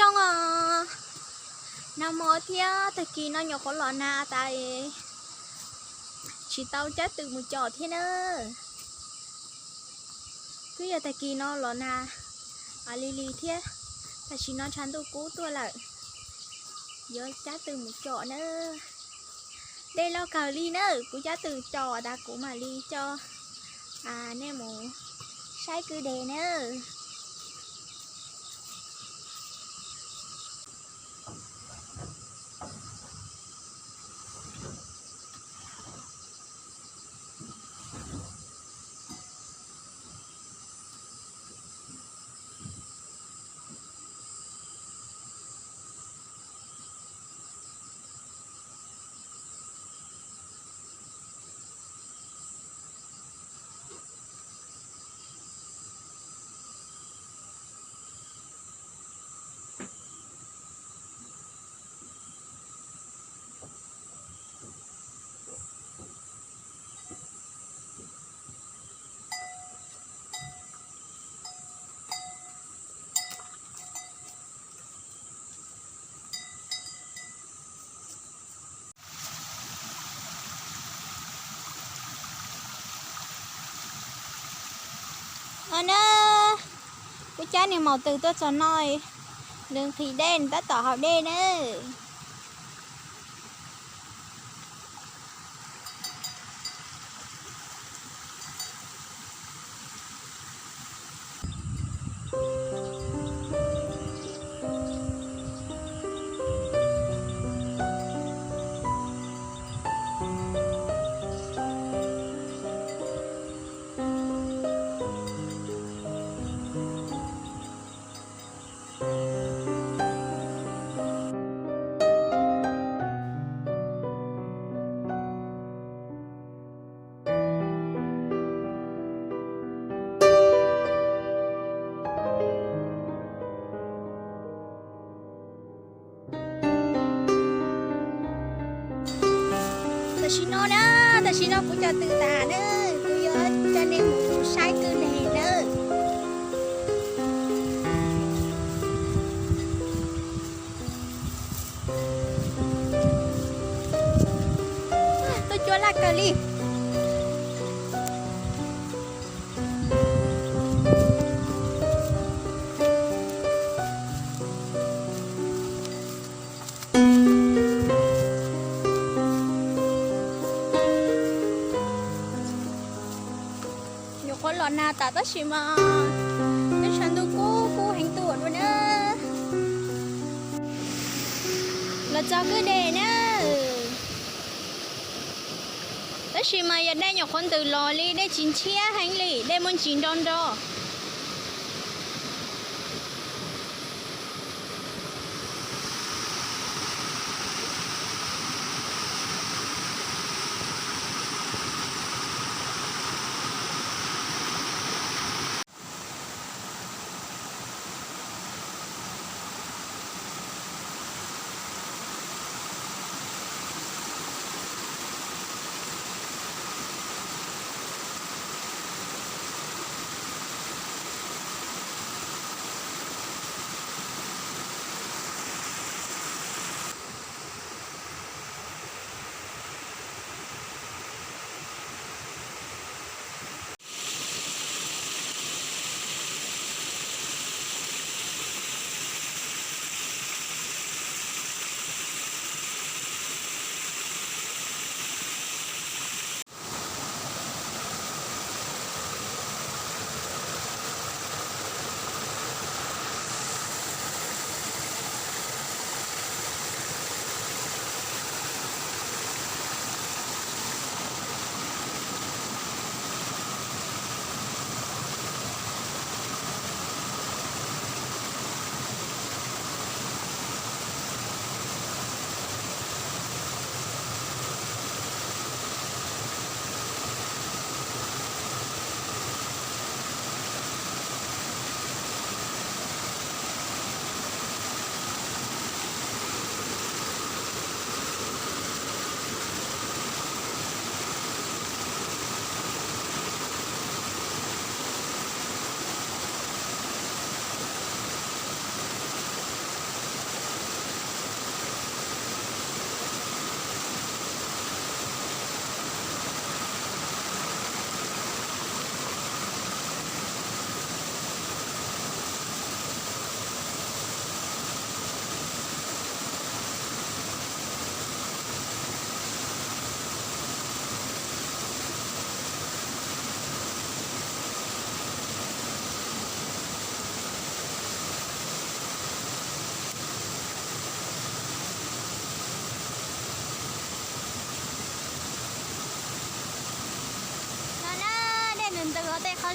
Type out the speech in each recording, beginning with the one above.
Zoo os, nag hmo thiab tag kis no nyuam qhuav los nag tas, tsis tau cab tw mus com thiab na. Twb yog tag kis no los nag lig lig thiab, tam sim no tshav ntuj kub tuaj lawm, yuav cab tw mus com na. Dej loj kawg li na, kuv cab tw com tas kuv mam li coj nej mus saib kwj deg na. Os na, kuv cab niag maum twg tuaj txog no, nws nqhis dej, nws tab tom haus dej na. Tam sim no na, tam sim no kuv cab tw tas na, kuv yuav coj nej mus saib kwj deg nawb. Tuaj cuab laj kawg li. Nyuam qhuav los nag tas tab sis mas twb tshav ntuj kub kub heev tuaj dua na. Los txog kwj deg na. Tab sis mas yog dej nyuam qhuav ntws los li, dej tsis ntshiab heev li, dej muaj ntsis nro nro.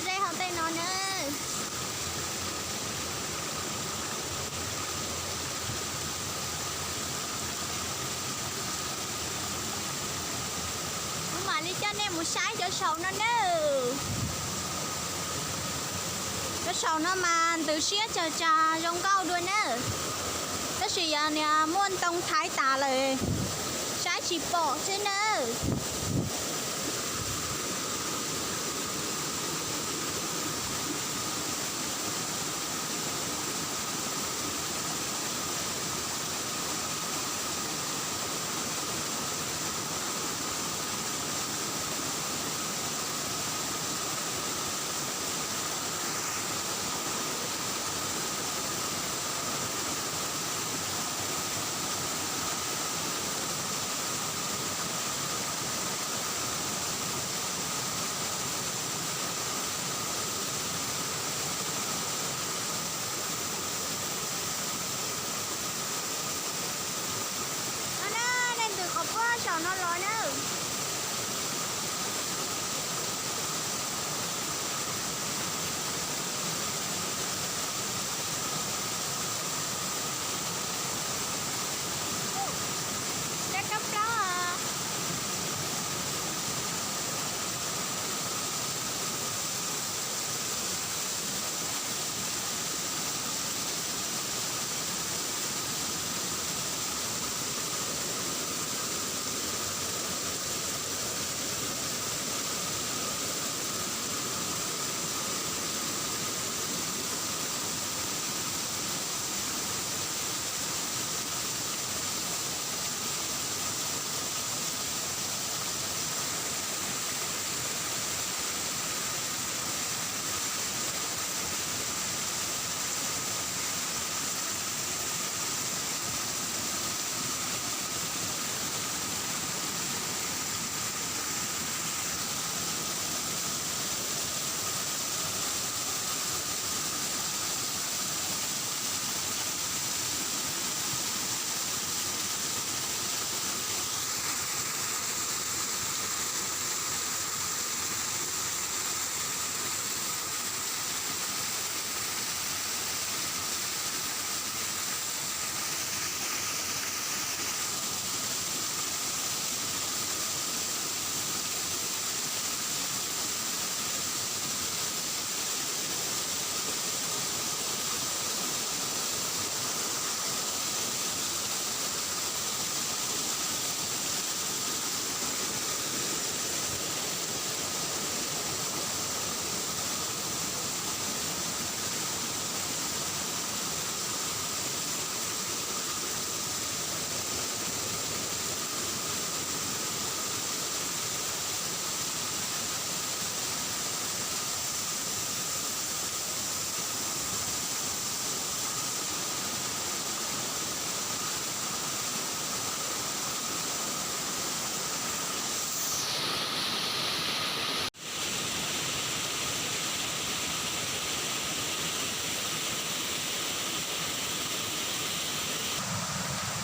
Zeb hauv ntej no na. Kuv mam li coj nej mus saib cov saum no nawb. Cov saum no mas ntws siab tsawg tsag zoo nkauj dua nawb. Tab sis yog niag muaj ntoo thaiv tas lawm, saib tsis pom xwb nawb. No na, nej ntws qhov puab saum no los na. Dab kab plaub.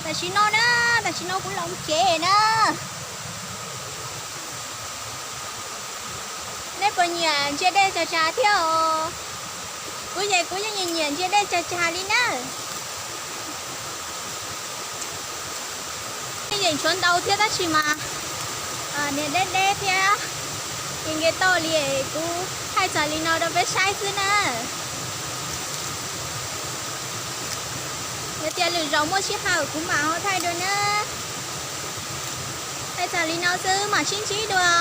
Tam sim no na, tam sim no kuv los tsev na. Nej puas nyiam ntsia dej tsag tsag thiab os? Kuv ces kuv yeej nyiam nyiam ntsia dej tsag tsag li na. Yeej tshuav ntau thiab tab sis mas niag deb deb thiab, ces nkees tau li. Kuv thaij txog li no rau peb saib xwb na. Yog tias lwm zaus muaj sij hawm kuv mam ho thaij dua na. Thaij txog li no xwb mam sib ntsib dua.